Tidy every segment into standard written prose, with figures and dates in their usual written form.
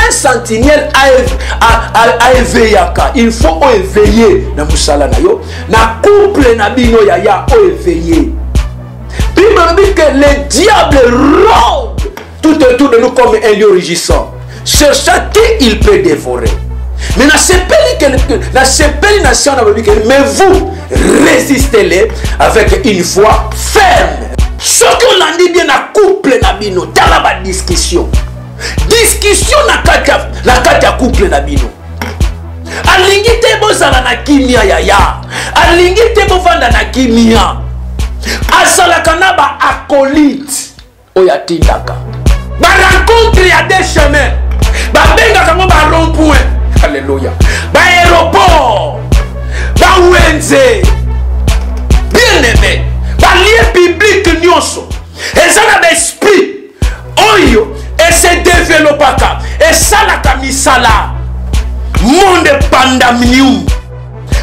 Un sentinelle aeveyaka, il faut oeveye na mosala na yo, na couple na bino, yaya, oeveye. Bible elobi que le diable rôde tout autour de nous comme un lion rugissant, cherchant qui il peut dévorer. Mais nasepeli na sian nalobi que mais vous, résistez-les avec une foi ferme. Soki olandi bien na couple na bino, tala badiscussion, discussion na kati ya couple na bino. Alingi te bozala na kimia, yaya, alingi te bovanda na kimia. Azalaka na baacolyte oyo atindaka barencontre ya deux chemins, babengaka yango barond-point, alleluya, baaéroport, bawenze, bien aimé, balieu public nyonso eza na baesprit oyo ese développaka, esalaka misala. Monde pandaminium,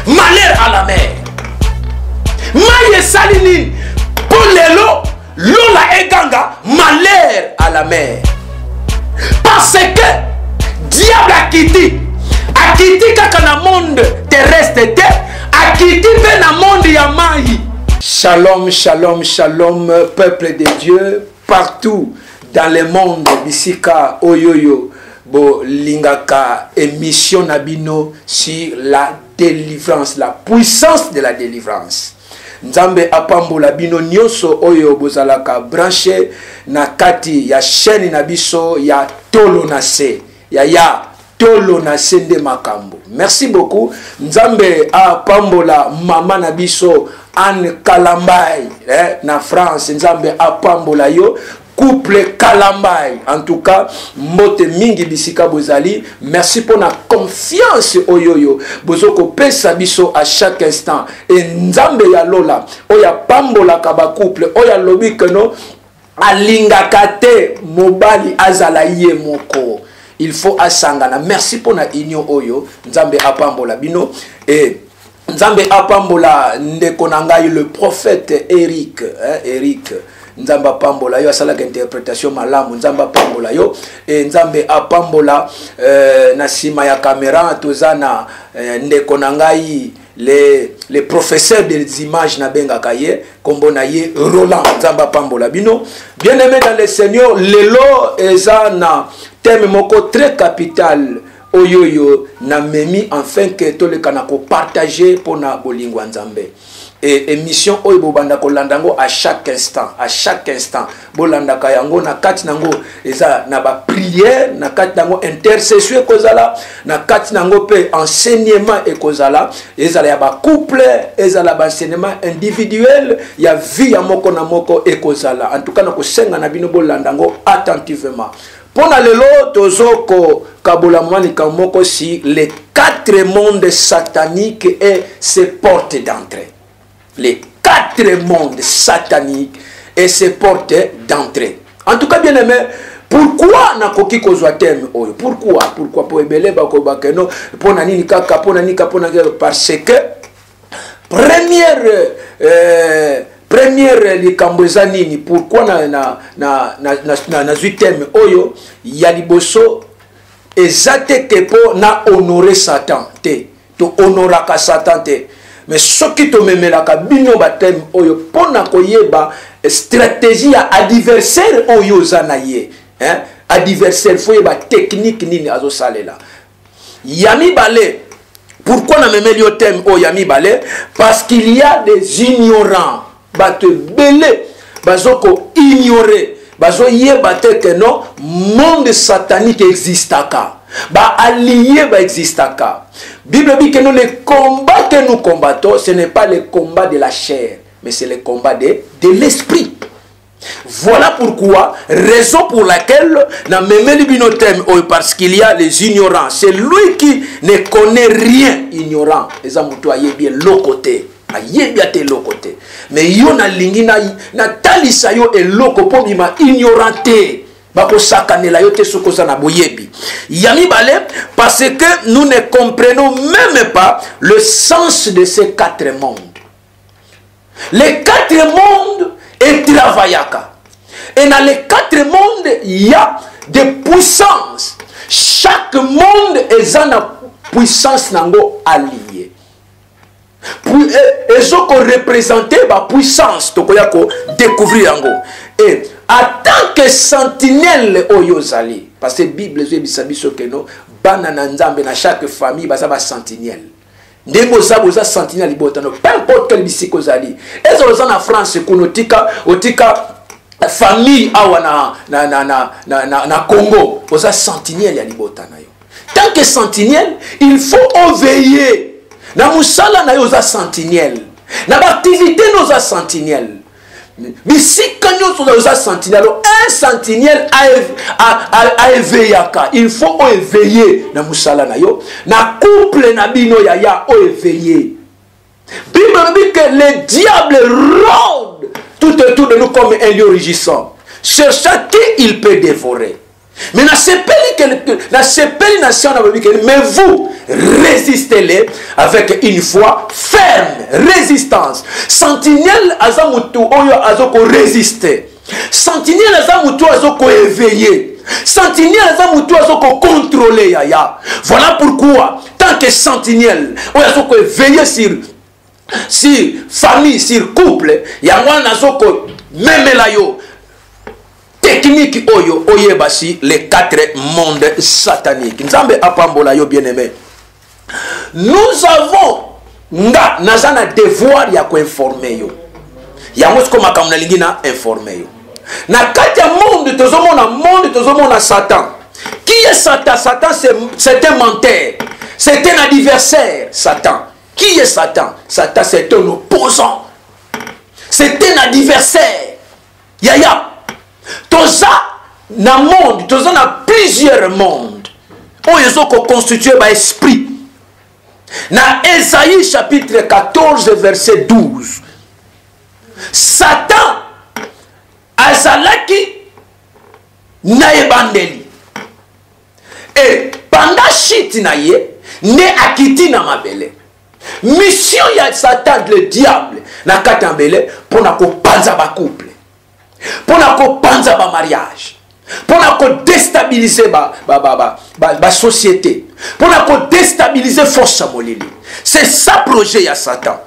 malheur à la mer. Mai esali nini mpo lelo lola eganga malheur à la mer? Parce que diable akiti, akiti kaka na monde terrestre te, akiti mpe na monde ya mai. Shalom, shalom, shalom, peuple de Dieu partout dans le monde, bisika oyoyo bolingaka émission na bino sur la délivrance, la puissance de la délivrance. Nzambe apambola bino nyonso oyo bozalaka branché na kati ya chaîne na biso ya Tolo na se. Yaya, Tolo na se nde makambo. Merci beaucoup. Nzambe apambola mama na biso Anne Kalambai, eh, na France. Nzambe apambola yo, couple Kalambai. En tout cas, mbote mingi bisika bozali. Merci pour la confiance oyoyo bozo kopesa biso à chaque instant. E Nzambe ya lola oyo apambolaka bacouple, oyo alobi que no alingaka te mobali azala ye moko, il faut asangana. Merci mpona union oyo. Nzambe apambola bino. E Nzambe apambola ndeko na ngai le prophète Eric, hein, Eric, Nzambe apambola yo, asalaka interprétation malamu. Nzambe apambola yo. E Nzambe apambola na nsima ya caméra toza na ndeko na ngai le professeur des images, nabengaka ye, nkombo na ye Roland. Nzambe apambola bino. Bien aimé dans le Seigneur, lelo eza na thème moko très capital oyo oyo namemi enfin ke toleka na kopartage mpona bolingo ya Nzambe. E émission oyo bobanda kolanda yango à chaque instant, à chaque instant bolandaka yango. Na kati nango eza na baprière, na kati nango intercession ekozala, na kati nango mpe enseignement ekozala, ezala ya bacouple, ezala baenseignement individuel ya vie ya moko na moko ekozala. En tout cas, na kosenga na bino bolanda yango attentivement. Mpo na lelo tozokokabola mwa likambo moko sur les quatre mondes sataniques et ses portes d'entrée. Les quatre mondes sataniques et ses portes d'entrée. En tout cas, bien aimé, pourquoi nakoki kozwa thème oyo? Pourquoi? Pourquoi? Po ebele bakobaka no mpo na nini kaka, mpo na nini kaka, mpo na nini? Parce que première likambo eza nini? Pourquoi na nazwi thème oyo? Ya liboso, eza te ke mpo na honore Satan te. Tohonoraka Satan te, mais soki tomemelaka bino bathème oyo mpo na koyeba stratégie ya adversaire oyo oza na ye, hein? Adversaire, faut yeba technique nini azosalela. Ya mibale, pourquoi namemeli yo thème oyo? Ya mibale, parce qu'il y a des ignorants. Bato ebele bazoko-ignore, bazoyeba te ke non, monde satanique existaka, baallié baexistaka. Bible dit que non, le combat que nous combattons, ce n'est pas le combat de la chair, mais c'est le combat de l'esprit. Voilà pourquoi, raison pour laquelle namemeli bino thème oyo, parce qu'il y a les ignorants. C'est lui qui ne connaît rien, ignorant. Eza moto ayebi eloko te. Ayebi ata eloko te. Mais yo nalingi natalisa yo eloko mpo bima ignorant te. Bakosakanela yo te soki oza na boyebi. Ya mibale, parce que nous ne comprenons même pas le sens de ces quatre mondes. Les quatre mondes etravaillaka. Et dans les quatre mondes, il y a des puissances. Chaque Chaque monde eza na puissance nango allié. Ezo ko représenter ba puissance tokoya ko découvrir yango. Et en tant que sentinelle oyo ozali, parce que Bible ezoyebisa biso que no bana na Nzambe na chaque famille baza ba sentinelle. Ndenge oza boza sentinelle libota no, peu importe quel bisika ozali, ezala oza na France kuna otika famille awa na Congo, oza sentinelle ya libota na yo. Tant que sentinelle, il faut veiller. Na musala na yo oza sentinelle, na ba activité no oza sentinelle, bisika nyonso oza sentinelle. Un sentinelle a éveillaka, il faut o éveiller na musala na yo, na couple na bino yaya, o éveiller. Bible dit que le diable rôde tout autour de nous comme un lion rugissant, cherchant qui il peut dévorer. Mais na sepeli que, na sepeli na sion na babi que, mais vous résistez-les avec une foi ferme, résistance. Sentinelle aza mutu oyo azo ko résister. Sentinelle aza mutu azo ko éveiller. Sentinelle aza mutu azo ko contrôler yaya. Voilà pourquoi tant que sentinelle oyo azo ko éveiller sur famille, sur couple, yango wana azo ko memela yo technique oyo oyeba si les quatre mondes sataniques. Nzambe apambola yo bien-aimé. Nous avons nga naza na devoir ya ko informer yo. Yango siko makambo nalingi na informer yo. Na kati ya monde tozomona monde, tozomona Satan. Qui est Satan? Satan c'est un menteur. C'est un adversaire, Satan. Qui est Satan? Satan c'est un opposant. C'est un adversaire. Yaya, toza na monde, toza na plusieurs mondes. Oyo ezo ko constituer ba esprit. Na Esaïe chapitre 14 verset 12. Satan azalaki na ebandeli. Et pendant chute na ye, nde akiti na mabele. Mission ya Satan le diable na kati ya mabele pona kopanza ba couple, pona kopanza ba mariage, pona ko déstabiliser ba société, pona ko déstabiliser force ya molili. C'est ça projet ya Satan.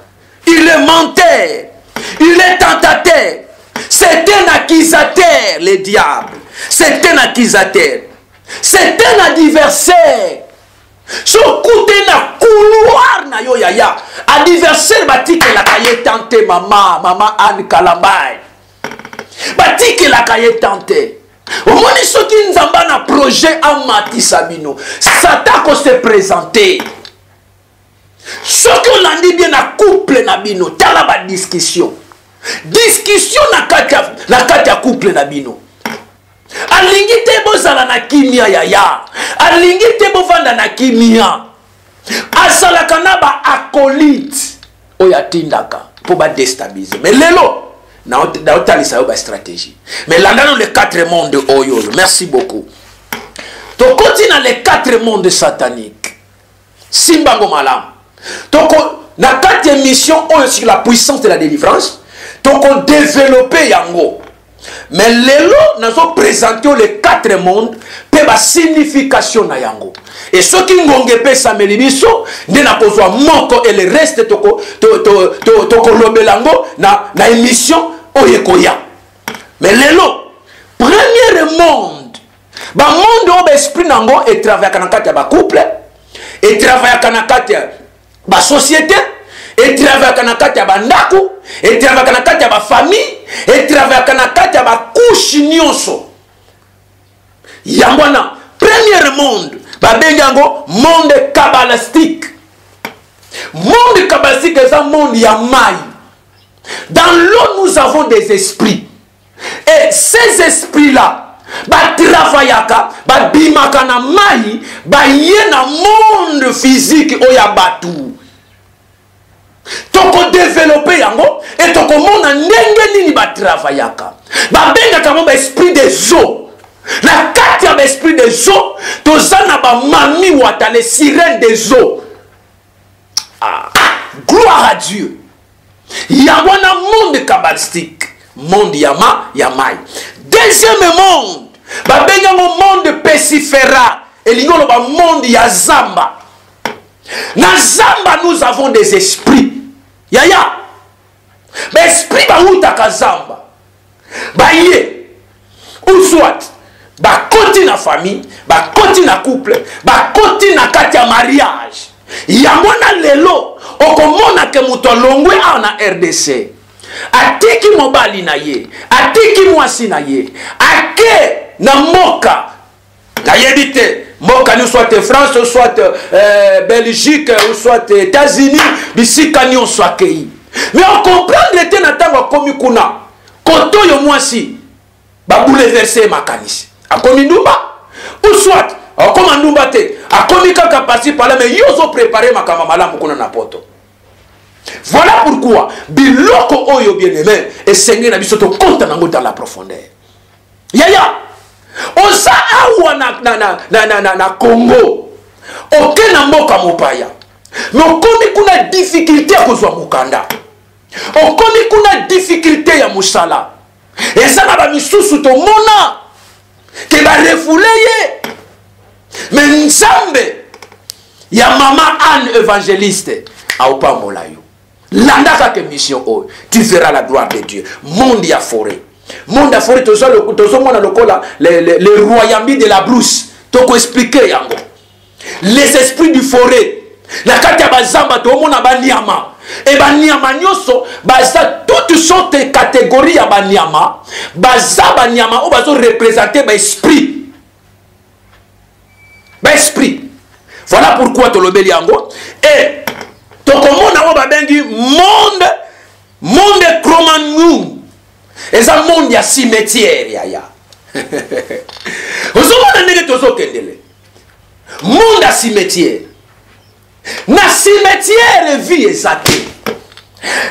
Il est menteur, il est tentateur, c'est un accusateur, le diable. C'est un accusateur, c'est un adversaire. So kute na couloir na yo yaya, adversaire batikelaka ye tante mama, mama Anne Kalambay. Batikelaka ye tante. Omoni soki Nzamba na projet amatisa bino, Satan ko se présenter. Soki olandi bien na couple na bino, tala ba discussion. Discussion na kati ya couple na bino. Alingi te bozala na kimia yaya. Alingi te bovanda na kimia. Azalaka na ba acolyte oyo atindaka po ba déstabiliser. Mais lelo na otalisa yo ba stratégie. Mais landano les quatre mondes oyo. Merci beaucoup. Tokoti na les quatre mondes sataniques. Simbango malamu. Toko na kati émission oyo sur la puissance de la délivrance, toko développer yango. Mais lelo nazo présenter les quatre mondes pe ba signification na yango. Et soki ngonge pe sameli biso nde na kozwa moko et le reste toko to to to toko lobela yango na émission oyo ekoya. Mais lelo premier monde, ba monde oyo ba esprit nango e travaillaka na kati ya ba couple, e travaillaka na kati ya ba société, e travaillaka na kati ya ba ndako, e travaillaka na kati ya ba famille, e travaillaka na kati ya ba couche nyonso. Yango wana premier monde babengi yango monde kabbalistique. Monde kabbalistique eza monde ya mai. Dans l'eau nous avons des esprits. Et ces esprits-là, ba travaillaka, ba bimaka na mai, ba ye na monde physique oyo ya batu. Toko développer yango et toko mona ndenge nini ba travaillaka. Ba bengaka bango ba esprit des eaux. Na kati ya ba esprit des eaux, toza na ba mami wata, les sirènes des eaux. Ah, gloire à Dieu. Yango wana monde kabbalistique, monde ya ma ya mai. Deuxième monde, ba bengi yango monde pesifera. Elingi oloba monde ya zamba. Na zamba nous avons des esprits. Yaya, ba esprit bawutaka zamba baye ou soit bakoti na famille, bakoti na couple, bakoti na kati ya mariage. Yango na lelo okomona ke moto alongwe awa na RDC, atiki mobali na ye, atiki mwasi na ye, ake na mboka nayebi te mboka nini, soit France, soit Belgique, ou soit États-Unis, bisika nyonso akei. Mais ocomprendre te, na ntango akomi kuna, koto oyo mwasi babouleverse makanisi, akomi ndumba, ou soit akoma ndumba te, akomi kaka pasi pala. Mais yo ozoprépare makambo malamu kuna na poto. Voilà pourquoi biloko oyo, bien aimé, esengeli na biso tokɔta nango dans la profondeur. Yaya, oza awa na Congo, oke na mboka mopaya, me okomi kuna difficulté ya kozwa mokanda, okomi kuna difficulté ya mosala. Eza na bamisusu tomona ke barefouler ye. Me Nzambe ya mama Anne évangéliste aopambola yo. Landa kaka émission oyo, tu verras la gloire de Dieu. Monde ya forêt, monde ya forêt, tozomona lokola le royaume de la brousse. Tokoexpliquer yango. Les esprits du forêt, na kati ya bazamba toomona banyama e banyama nyonso baza, toutes sortes catégorie ya banyama baza, banyama oyo bazoreprésenter baesprit, baesprit. Voilà pourquoi tolobeli yango. E tokomona oyo babengi monde Cro-Magnon, eza monde ya cimetière. Yaya, ozomona ndenge tozokendele monde ya cimetière. Na cimetière vie eza te,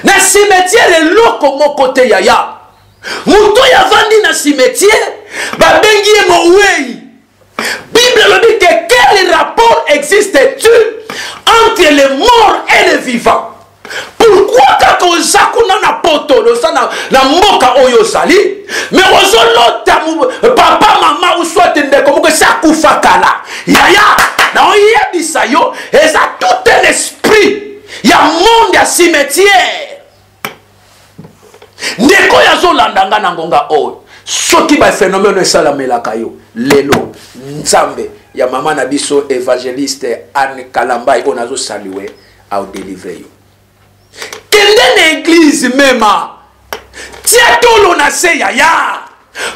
na cimetière eloko moko te. Yaya, moto oyo avandi na cimetière babengi ye mowei. Bible elobi ke quel rapport existe-t-il entre les morts et les vivants? Pourquoi kaka oza kuna na poto, oza na mboka oyo ozali, me ozolota papa, mama ou soit ndeko moko esi akufa kala? Yaya, na oyebisa yo, eza tout un esprit ya monde ya cimetière. Ndeko oyo azolanda nga na ngonga oyo, soki baphénomène esalamelaka yo lelo, Nzambe ya mama na biso évangéliste Anne Kalambai oyo nazosaluer aodélivrer yo. Kende na église, mema tia tolo na se. Yaya,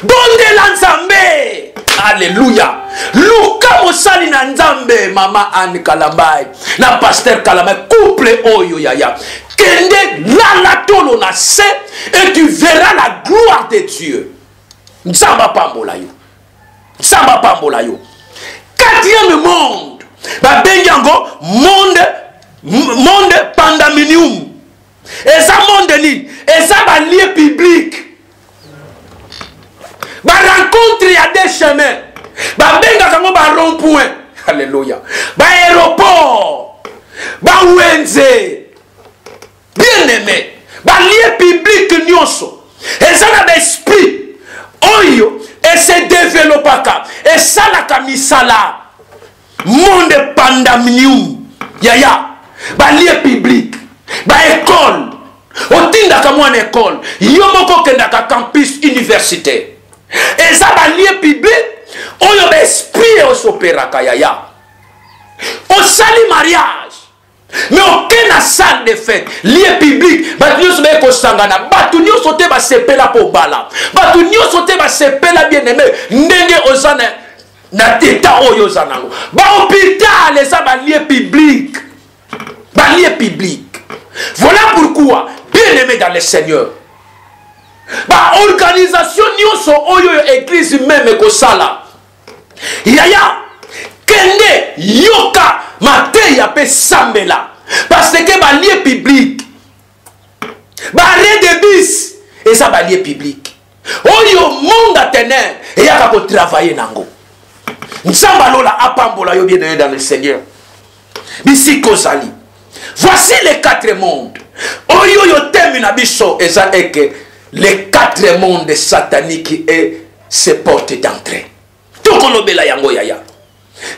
bondela Nzambe. Alleluya. Luka mosali na Nzambe mama Anne Kalambai na pasteur Kalambai, couple oyo. Yaya, kende lala tolo na se et tu verras la gloire de Dieu. Nzambe apambola yo, Nzambe apambola yo. Quatrième monde, babengi yango monde pandemonium. Eza monde nini? Eza balieu public, barencontre ya deux chemins, babengaka yango barond point. Alleluya. Baaéroport, bawenze, bien aimé, balieu public nyonso eza na baesprit oyo ese développaka, esalaka misala. Monde pandemonium, yaya, balieu public, baécole otindaka mwana école, yo moko okendaka campus université, eza balieu public oyo baesprit osopéraka. Yaya, osali mariage, mais oke na salle de fête, lieu public, bato nyonso baye kosangana. Bato nyonso te basepela mpo obala, bato nyonso te basepela, bien aimé, ndenge oza na état oyo oza nango. Bahôpital eza balieu public, balieu public. Voilà pourquoi, bien aimé dans le Seigneur, baorganisation nyonso oyo oyo église même ekosala, yaya, kende yoka mateya mpe sambela, parce que balieu public, baarrêt de bus eza balieu public oyo monde ya ténèbres eyaka kotravailler nango. Nzambe alola apambola yo, bien aimé dans le Seigneur, bisika ozali. Voici les quatre mondes oyo oyo thème na biso eza eke les quatre mondes sataniques et ses portes d'entrée. Tokolobela yango, yaya.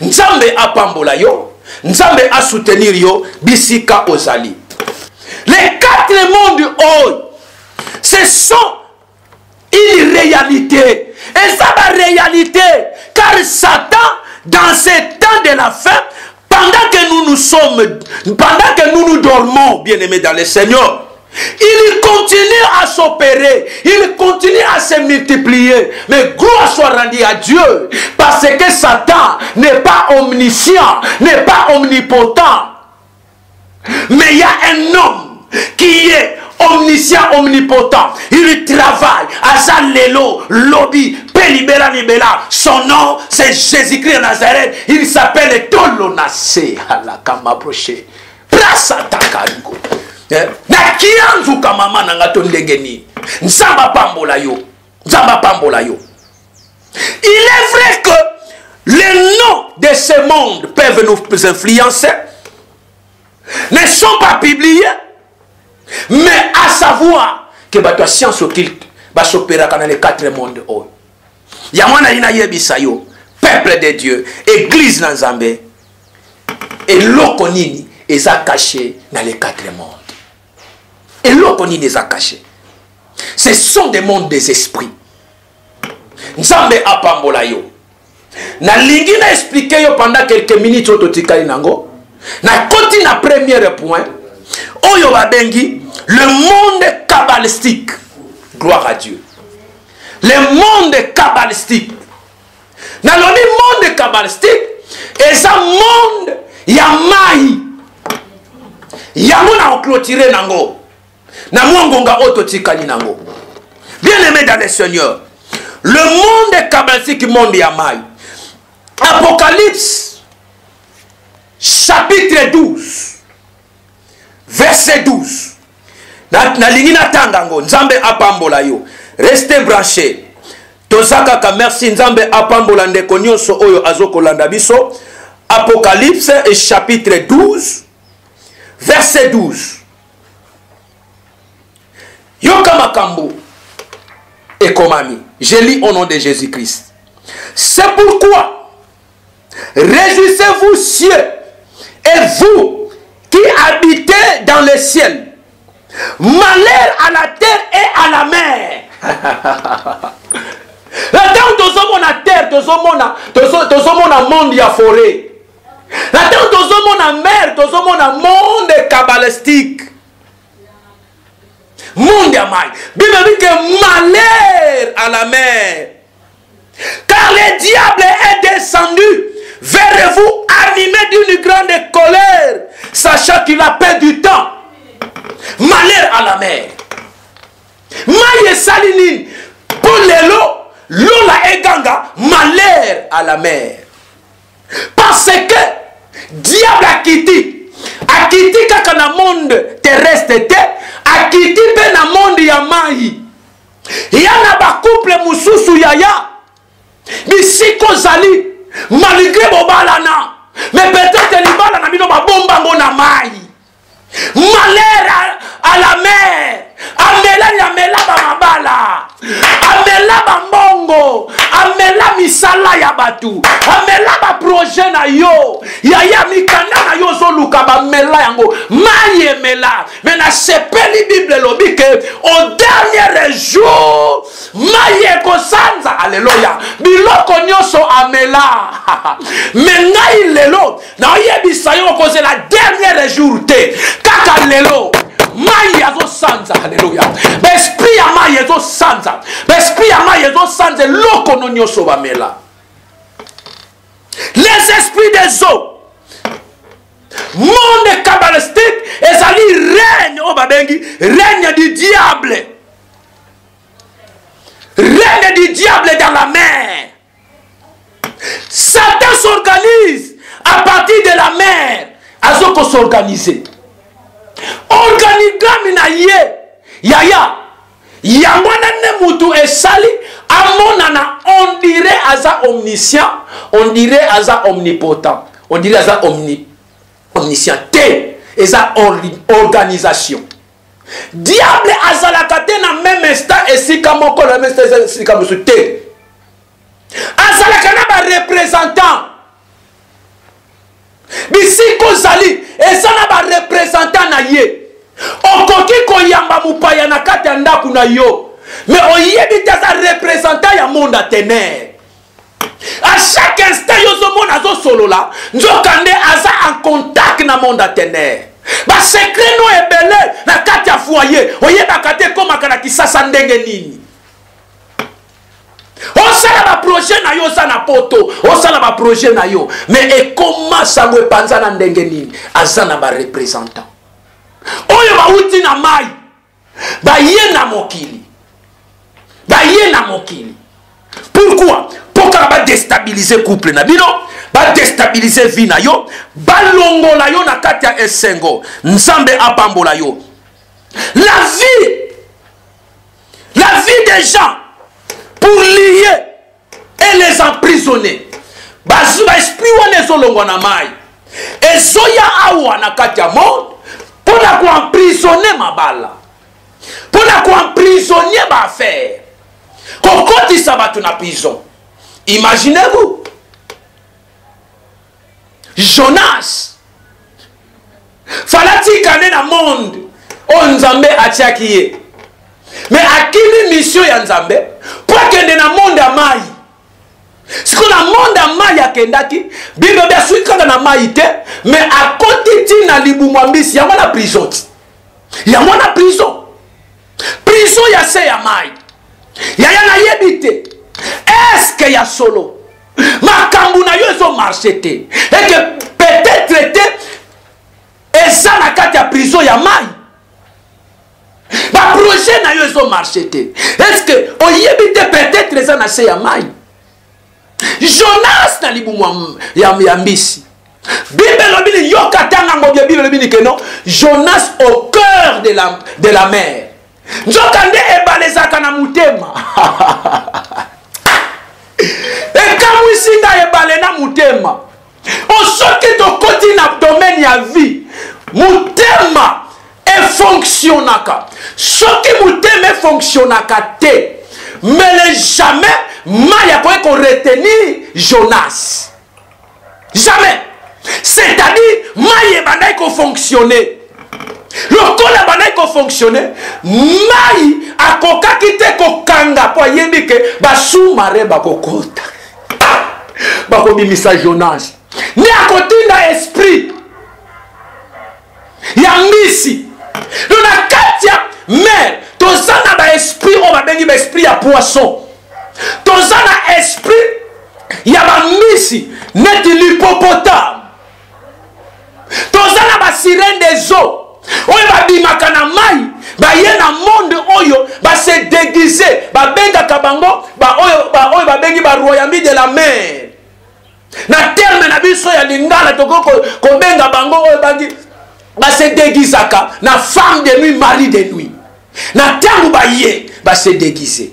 Nzambe apambola yo, Nzambe a soutenir yo bisika ozali. Les quatre mondes oyo, ce sont une réalité. Eza ba réalité, car Satan, dans ces temps de la fin, pendant que nous nous sommes, pendant que nous nous dormons, bien-aimés dans le Seigneur, il continue à s'opérer, il continue à se multiplier. Mais gloire soit rendue à Dieu, parce que Satan n'est pas omniscient, n'est pas omnipotent. Mais il y a un homme qui est omniscient, omnipotent. Il travaille. Aza lelo, lobi, pelibela nibela. Son nom, c'est Jésus-Christ de Nazareth. Il s'appelle Tolonase. Alakamabroché. Prasatakaringo. Eh, nakianzuka mama na nga to ndenge nini? Nzambe apambola yo. Nzambe apambola yo. Il est vrai que les noms de ce monde peuvent nous influencer, ne sont pas publiés, mais à savoir que bato ya science occulte basopelaka na les quatre mondes oyo. Yango wana nayebisa yo, peuple de Dieu, église na Nzambe, eloko nini eza caché na les quatre mondes? Eloko nini eza caché? Ce sont des mondes des esprits. Nzambe apambola yo. Nalingi na expliquer yo pendant quelques minutes oyo totikali nango. Nakoti na premier point oyo babengi le monde kabbalistique. Gloire à Dieu. Le monde kabbalistique. Nalobi monde kabbalistique eza monde ya mai. Yango na clôturer nango. Na mwa ngonga oyo totikali nango. Bien-aimé dans le Seigneur, le monde kabbalistique, monde ya mai. Apocalypse chapitre 12 verset 12. Nalingi natanga yango. Nzambe apambola yo. Restez branché. Toza kaka merci. Nzambe apambola ndeko nyonso oyo azokolanda biso. Apocalypse et chapitre 12 verset 12. Yoka makambo ekomami. Je lis au nom de Jésus-Christ. C'est pourquoi réjouissez-vous cieux et vous qui habitez dans le ciel. Malheur à la terre et à la mer. Na ntango tozomona terre, tozomona monde ya forêt. Na ntango tozomona mer, tozomona monde kabbalistique, monde ya mai. Bible dit que malheur à la mer, car le diable est descendu vers vous animé d'une grande colère, sachant qu'il a perdu du temps. Malheur à la mer. Mai esali nini mpo lelo lola eganga malheur à la mer? Parce que diable akiti, akiti kaka na monde terrestre te, akiti mpe na monde ya mai. Ya na ba couple mosusu yaya, bisika ozali malgré bobalana, mais peut-être libala na bino babombango na mai. Malheur à la mer. Amela amela ba mabala, amela ba mbongo, amela misala ya batu, amela ba projet na yo. Yaya mikanda na yo ozoluka bamela yango, mai emela. Mais na sepeli Bible elobi ke au dernier jour mai ekosanza. Alléluia. Biloko nyonso amela. Mais ngai lelo naoyebisa yo okozela dernier jour te, kaka lelo mai azosanza. Alléluia. Ba esprit ya mai ezosanza, ba esprit ya mai ezosanza eloko no nyonso bamela. Les esprits des eaux, monde kabbalistique ezali règne oyo babengi règne du diable, règne du diable dans la mer. Satan s'organise à partir de la mer. Azoko s'organiser. Organigramme na ye yaya yango wana nde mutu esali amonana, on dirait aza omniscient, on dirait aza omnipotent, on dirait aza omniscient te. Eza organisation. Diable azalaka te na même instant esika moko, na même instant esika mosusu te. Azalaka na ba représentant. Bisika ozali eza na barepresentant na ye. Okoki koyamba mopaya na kati ya ndako na yo, me oyebi te aza representant ya monde ya ténèbre. À chaque instant yo ozomona azosolola, nzokande aza en contact na monde ya ténèbre. Basecret no ebele na kati ya foyer oyebaka te ekomaka na kisasa ndenge nini. Osala baprojet na yo, oza na poto, osala baprojet na yo, me ekoma sango epanza na ndenge nini. Aza na barepresentant oyo bauti na mai, baye na mokili, baye na mokili. Pourquoi? Mpo kaka badestabilize couple na bino, badestabilize vie na yo, balongola yo na kati ya esengo. Nzambe apambola yo. La vie, la vie des gens pour lier et les emprisonner. Bazwi baesprit wana ezolongwa na mai, ezoya awa na kati ya monde mpo na koemprisonne mabala, mpo na koemprisonne baaffaire, kokotisa bato na prison. Imaginez-vous Jonas fala tika nde na monde oyo Nzambe atiaki ye, me akimi mission ya Nzambe mpo akende na monde ya mai. Sikoyo na monde ya mai akendaki, Bible ebi asuki kaka na mai te, me akoti ntina libumu ya mbisi yango na prison ti yango na prison, prison ya se ya mai. Yaya, nayebi te eske ya solo makambo na yo ezomarche te, eke peut-être te eza na kati ya prison ya mai, baprojet na yo ezomarche te, eske oyebi te peut-être eza na se ya mai. Jonas na libumu ya mbisi, Bible elobi ni yoka tanga ngo bie. Bible elobi ni keno Jonas au cœur de la mer. Nzoka nde ebale ezalaka na motema. Ekamwisi ngai, ebale na motema. Osoki tokoti na domaine ya vie, motema efonctionnaka. Soki motema efonctionnaka te, mele jamais mai akoki koretenir Jonas, jamais. C'est-à-dire mai ebandaki kofonctionne. Lokola ebandaki kofonctionne, mai akokaki te kokanga, mpo ayebi ke basous-marin bakokota, bakobimisa Jonas. Nde akotinda esprit ya mbisi. Do na kati ya mer toza na baesprit oyo babengi baesprit ya poisson, toza na esprit ya bambisi neti l'hippopotame, toza na basirene des eaux oyo babimaka na mai, baye na monde oyo base déguise, babengaka bango baoyo ba ba babengi baroyami de la mer. Na terme na biso ya lingala tokoki kobenga bango oyo bangi base déguisaka na femme de nuit, mari de nuit. Na ntango baye base déguise,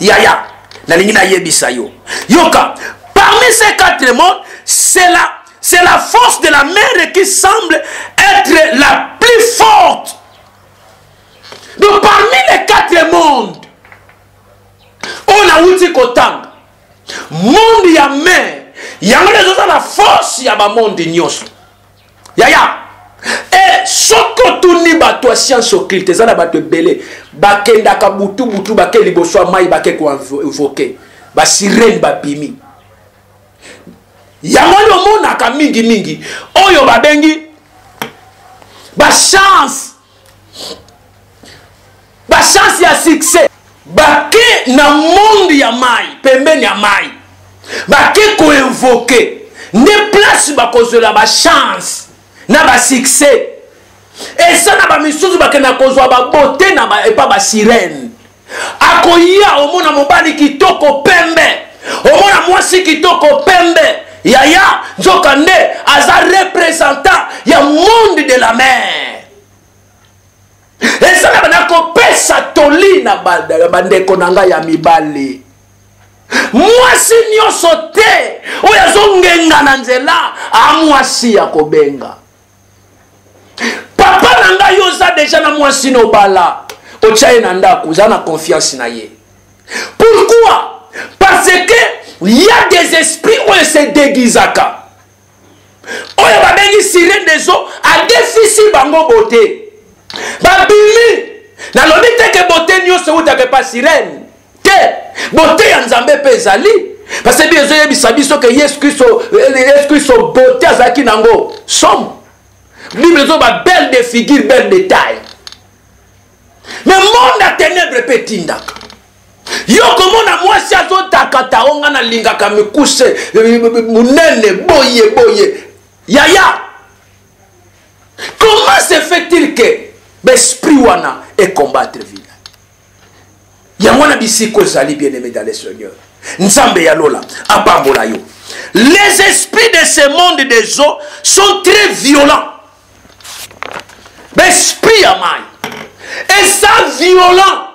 yaya, nalingi nayebisa yo, yoka, parmi ces quatre mondes, c'est la force de la mer qui semble être la plus forte. Donc parmi les quatre mondes oyo nauti kotanga, monde ya mer yango nde ezozala force ya bamonde nyonso. Yaya, e soki otuni bato ya science occulte, eza na bato ebele bakendaka butu butu, bake liboso ya mai, bake koinvoke basirene, babimi. Yango nde omonaka mingimingi oyo babengi bachance, bachance ya succès, bake na monde ya mai, pembeni ya mai, bake koinvoke, nde place bakozwela bachance na basuccès. Eza na bamisusu bakenda kozwa babote na ba, epa basirene. Akoya, omona mobali kitoko pembe, omona mwasi kitoko pembe, yaya, nzoka nde aza représentant ya monde de la mer. Eza na bana kopesa toli na bandeko na ngai ya mibali: mwasi nyonso te oyo azongenga na nzela amwasi ya kobenga. Papa na ngai, yo oza deja na mwasi na obala, otya ye na ndako, oza na confiance na ye. Pourquoi? Parce que y a des esprits oyo se déguisaka. Oyo babengi sirène des eaux adefisi bango beauté. Babimi. Nalobi te ke beauté nyonso eutaka epa sirène. Te. Beauté ya Nzambe mpe ezali. Parce que Bible ezoyebisa biso ke Yesu Kristo, Yesu Kristo beauté azalaki nango somo. Bible ezoba belle de figure, belle de taille. Mais monde ya ténèbres mpe etindaka yo komona mwasi azotakata o nga nalingaka mikuse monene boye boye yaya. Comment se fait-il que baesprit wana ecombattre vie yango wana? Bisika ozali, bien aimé dans le Seigneur, Nzambe ya lola apambola yo. Les esprits de ce monde des eaux sont très violents. Baesprit ya mai eza violent,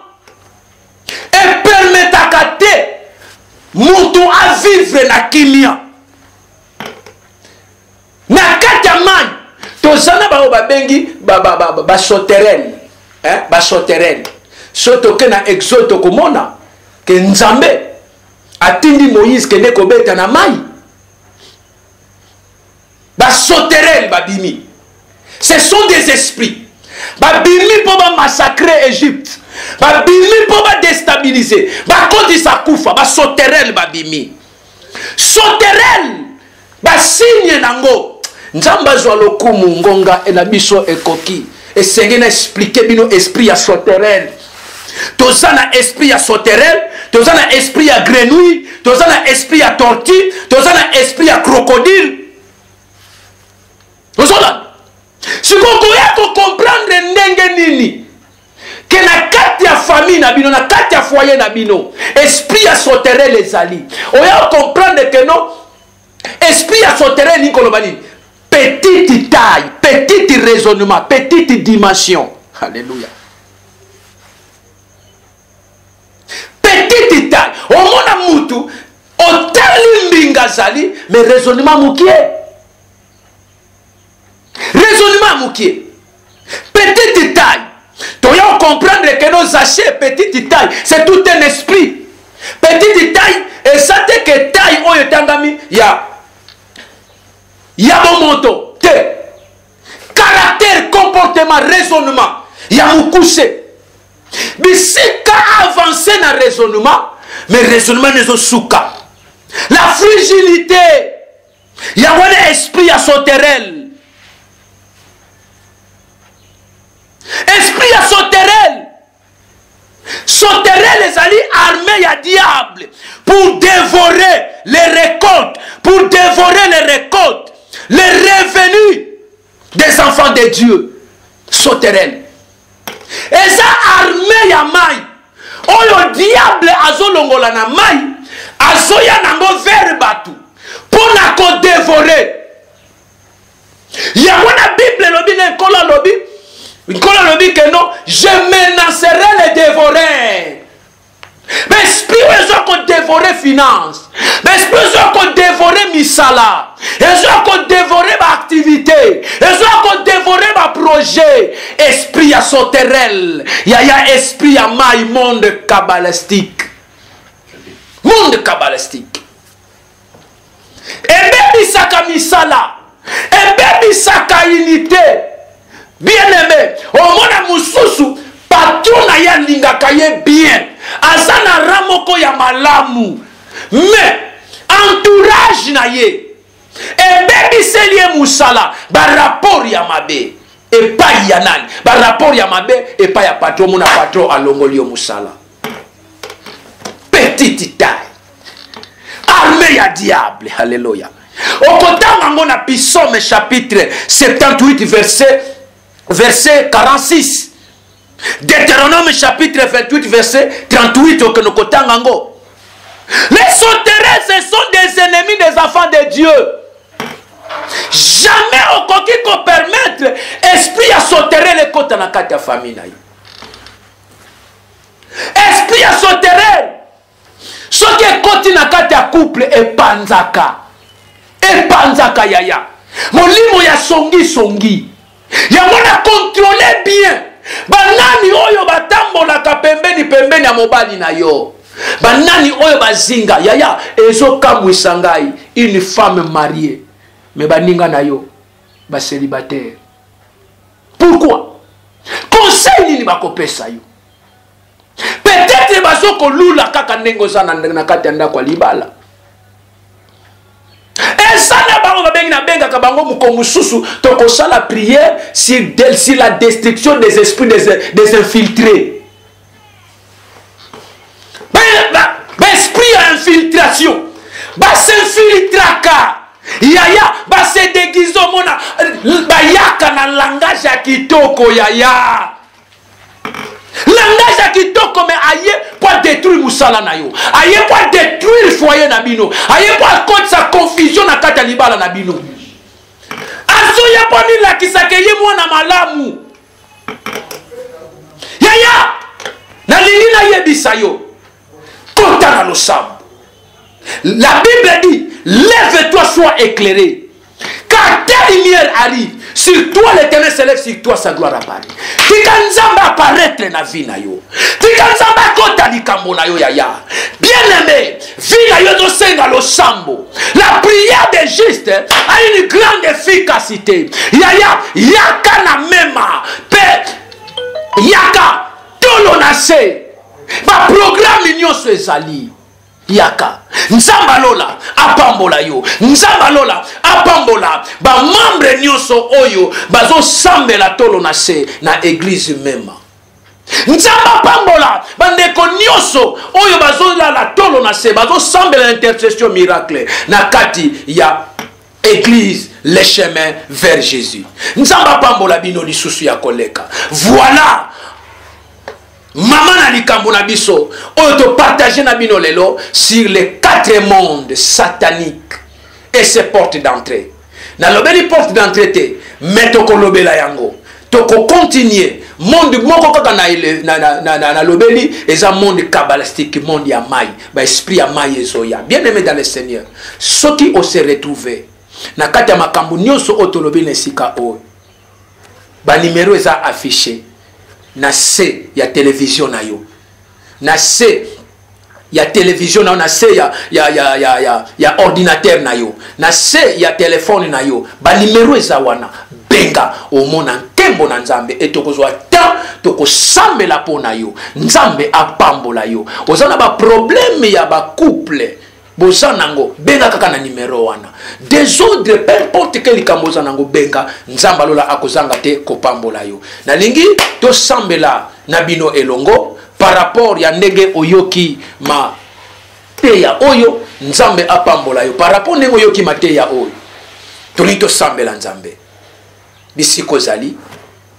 epermetaka te moto avivre na kimia. Na kati ya mai toza na bango babengi basauterelle, basauterelle. So toke na Exode, tokomona ke Nzambe atindi Moïse kende kobeta na mai, basauterelle babimi. Ce sont des esprits babimi mpo bamassacre Égypte, babimi mpo badestabilize, bakotisa kufa. Basauterelle babimi. Sauterelle basigne nango. Nzambe azwa lokumu. Ngonga na biso ekoki, esengeli na explike bino esprit ya sauterelle. Toza na esprit ya sauterelle, toza na esprit ya grenouille, toza na esprit ya tortue, toza na esprit ya crocodile. Ozolanda sikoyo koya kocomprendre ndenge nini ke na kati ya famille na bino, na kati ya foyer na bino, esprit ya sauterelle ezali. Oya comprendre ke non, esprit ya sauterelle elingi koloba nini? Petite taille, petite raisonnement, petite dimension. Alléluia. Petite taille, omona mutu otali mbinga azali, mais raisonnement mokie, raisonnement mokie, petite taille. Toya comprendre que nos achats petite taille, c'est tout un esprit. Petite taille eza te ke taille oyo etangami ya bomoto te. Caractère, comportement, raisonnement ya mokuse, bisika avancé na raisonnement, mais raisonnement nezosuka la fragilité. Yango wana esprit ya sauterelle. Esprit ya sauterelle, sauterelle ezali armée ya diable pour dévorer les récoltes, pour dévorer les récoltes, les revenus des enfants de Dieu. Sauterelle eza armée ya mai oyo diable azolongola na mai, azoya nango vers bato mpo na kodevore yango. Na Bible elobi, na Nkolo alobi, Nkolo alobi ke non, je menacerai les dévoreurs. Baesprit oyo eza kodevore finance, baesprit eza kodevore misala, eza kodevore baactivité, eza kodevore baprojet. Esprit ya sauterelle yaya, esprit ya mai, monde kabbalistique, monde kabbalistique ebebisaka misala, ebebisaka unité. Bien aimé, omona mosusu patron na ye alingaka ye bien, aza na rang moko ya malamu, mais entourage na ye ebebiseli ye mosala. Barapport ya mabe epai ya nani? Barapport ya mabe epai ya patron. Omona patron alongoli yo mosala. Petite taille, armée ya diable. Halleluya. Okotanga yango na Psaume chapitre 78 verset 46, Deutéronome chapitre 28 verset 38. Okende kotanga yango. Les sauterelles, ce sont des ennemis des enfants de Dieu. Jamais okoki kopermettre esprit ya sauterelle ekota na kati ya famille na yo. Esprit ya sauterelle soki ekoti na kati ya couple, epanzaka, epanzaka yaya. Molimo ya songisongi yango na contrôle bien banani oyo batambolaka pembeni pembeni ya mobali na yo, banani oyo bazinga. Yaya, ezokamwisa ngai, une femme mariée, mais baninga na yo. Bacélibataire, pourquoi? Conseil nini bakopesa yo? Peut-être bazokolula kaka ndenge oza na kati ya ndako ya libala. Eza na bango babengi, nabengaka bango moko mosusu, tokosala prière sur la destruction des esprits des infiltrés, baesprit ya infiltration. Basinfiltraka, yaya, base déguise. Omona bayaka na langage ya kitoko, yaya, langage ya kitoko, mais aye mpo adétruire mosala na yo, aye mpo adétruire foyer na bino, aye mpo akotisa confusion na kati ya libala na bino. Azoya mpo amilakisaka ye mwana malamu. Yaya, nalingi nayebisa yo, kota na losambo. La Bible dit: lève-toi, sois éclairé, car ta lumière arrive sur toi. L'Éternel s'élève sur toi, sa gloire apparaît. Tika Nzambe apparaître na vie na yo, tika Nzambe akota likambo na yo, yaya bien aimé. Vie na yo ezosenga losambo. La prière des justes a une grande efficacité. Yaya, yaka na mema mpe yaka tolo na se, baprograme nyonso ezali. Yaka, Nzambe alola apambola yo, Nzambe alola apambola bamembre nyonso oyo bazosambela tolo na se na église mema. Nzambe apambola bandeko nyonso oyo bazolala tolo na se, bazosambela intercession miracle na kati ya église Le Chemin vers Jésus. Nzambe apambola bino lisusu ya koleka. Voilà mama na likambo na biso oyo topartage na bino lelo sur les quatre mondes sataniques et ses portes d'entrée. Nalobeli porte d'entrée te, mais tokolobela yango, tokocontinue. Monde moko kaka nalobeli na, na, na, na, eza monde kabbalistique, monde ya mai, baesprit ya mai ezoya. Bien aimé dans le Seigneur, soki ose retrouve na kati ya makambo nyonso oyo tolobi na esika oyo, banimero eza affiché na se ya televizio na yo, na se ya televizio na yo, na se ya ordinateur na yo, na se ya telefone na yo, banimero eza wana. Benga, omona nkembo na Nzambe e tokozwa temps, tokosambela mpo na yo. Nzambe apambola yo. Oza na baproblème ya bacouple, boza nango, benga kaka na nimero wana. Désordre, peu importe ke likambo oza nango, benga. Nzambe alola akozanga te kopambola yo. Nalingi tosambela na bino elongo par rapport ya ndenge oyoki mateya oyo. Nzambe apambola yo par rapport ndenge oyoki mateya oyo. Tolingi tosambela Nzambe. Bisika ozali,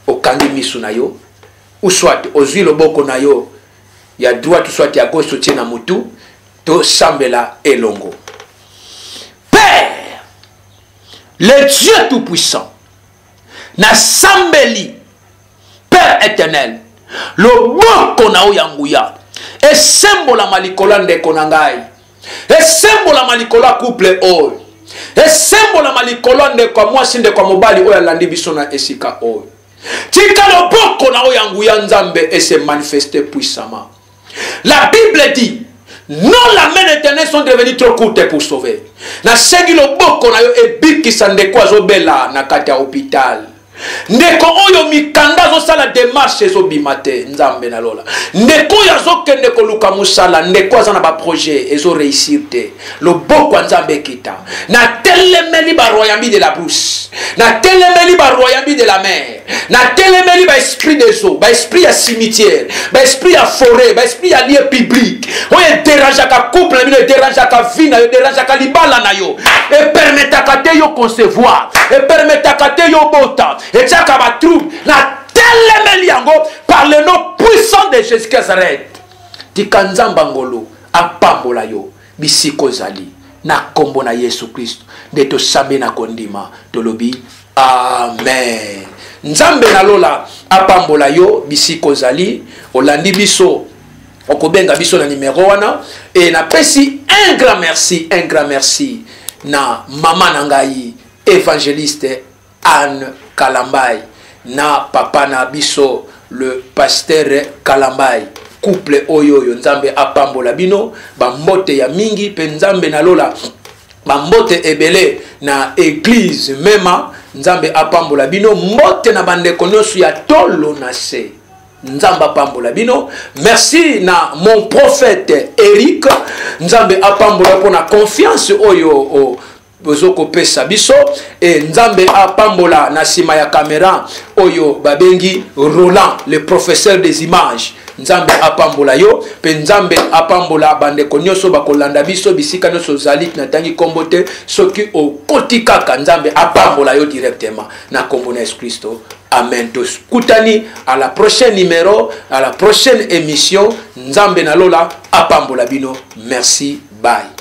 okangi misu na yo, ou soit ozwi loboko na yo ya droite, soit ya gauche, otie na mutu, tosambela elongo. Père, le Dieu tout-puissant, nasambeli, Père éternel, loboko na yo ya nguya esembolama likolo ya ndeko na ngai, esembolama likolo ya couple oyo, esembolama likolo ya ndeko ya mwasi, ndeko ya mobali oyo alandi biso na esika oyo. Tika loboko na oyo ya nguya, Nzambe, ese manifeste puissamment. La Bible dit: non, la main éternelle sont devenues trop courtes pour sauver. Nasengi loboko na yo ebikisa ndeko azobela na kati ya hôpital, ndeko oyo mikanda azosala démarche ezobima te. Nzambe na lola, ndeko oyo azokende koluka mosala, ndeko aza na baprojet ezoréussir te, loboko ya Nzambe ekita. Natelemeli baroyami de la brousse, natelemeli baroyami de la mer, natelemeli baesprit des eaux, baesprit ya cimetière, baesprit ya forêt, baesprit ya lieu public oyo ederangeaka couple na bino, ederangeaka vie na yo, ederangeaka libala na yo, epermetaka te yo concevoir, epermetaka te yo bota, etiaka batrouble. Natelemeli yango par le nom puissant de Jésus Nazareth. Tika Nzambe ngolu apambola yo bisika ozali. Na nkombo na Yesu Kristo nde tosambi na kondima, tolobi amen. Nzambe na lola apambola yo bisika ozali, olandi biso, okobenga biso na nimero wana. E napesi un grand merci, un grand merci na mama na ngai, évangéliste Anne Kalambai, na papa na biso, le pasteur Kalambai. Couple oyo oyo, Nzambe apambola bino, bambote ya mingi mpe Nzambe na lola. Bambote ebele na eglise mema, Nzambe apambola bino. Mbote na bandeko nyonso ya tolo na se, Nzambe apambola bino. Merci na mon prophète Eric, Nzambe apambola mpo na confiance oyo bozo kopesa biso. E Nzambe apambola na nsima ya kamera oyo babengi Roland, le professeur des images. Nzambe apambola yo, mpe Nzambe apambola bandeko nyonso bakolanda biso bisika nyonso ozali. Natangi nkombo te, soki okoti kaka, Nzambe apambola yo directement na nkombo na Yesu Kristo, amen. Tokutani à la prochaine numéro, à la prochaine émission. Nzambe na lola apambola bino. Merci, bye.